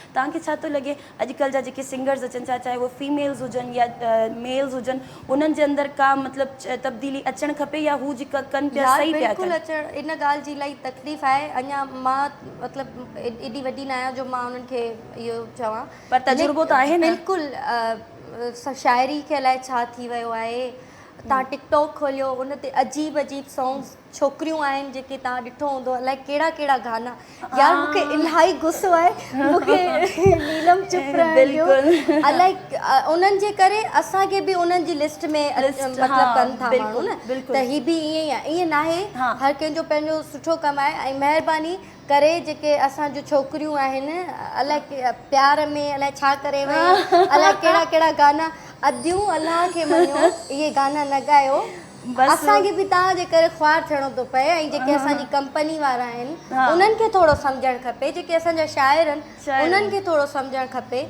توهان کي ڇا ٿو لڳي اڄڪلهه جا جيڪي سنگرز اچن ٿا چاهي اهي فيميلز هجن يا ميلز هجن انهن جي اندر ڪا مطلب تبديلي اچڻ کپي يا هو جيڪا ڪن پيا يار صحيح پيا بلڪل ڪن؟ اچڻ ان ڳالهه جي الاهي تڪليف آهي اڃا مان مطلب ايڏي وڏي نه آهيان جو مان انهن کي اهو چوان پر تجربو ته آهي نه. بلڪل شاعري کي الائي ڇا ٿي ويو آهي تان ٽڪ ٽاڪ کوليو ان تي عجيب عجيب سانگس ڇوڪريون آهن جيڪي توهان ڏٺو هوندو الائي ڪهڙا ڪهڙا گانا يار مون کي الاهي غصو آهي مون کي نيلم چپ رهڻ ڏيو الائي انهن جي ڪري اسان کي به انهن جي لسٽ ۾ مطلب ڪن ٿا ماڻهو نه ته هي به ائين ئي آهي ائين ناهي هر ڪنهن جو پنهنجو سٺو ڪم آهي ۽ مهرباني ڪري جيڪي اسان جون ڇوڪريون آهن الائي پيار ۾ الائي ڇا ڪري ويون الائي ڪهڙا ڪهڙا گانا اديون الله کي مڃو اهي گانا نه ڳايو اسان کي به توهان جي ڪري خوار ٿيڻو ٿو پئي ۽ جيڪي اسان جي ڪمپني وارا آهن انهن کي ٿورو سمجهڻ کپي جيڪي اسان جا شاعر آهن انهن کي ٿورو سمجهڻ کپي.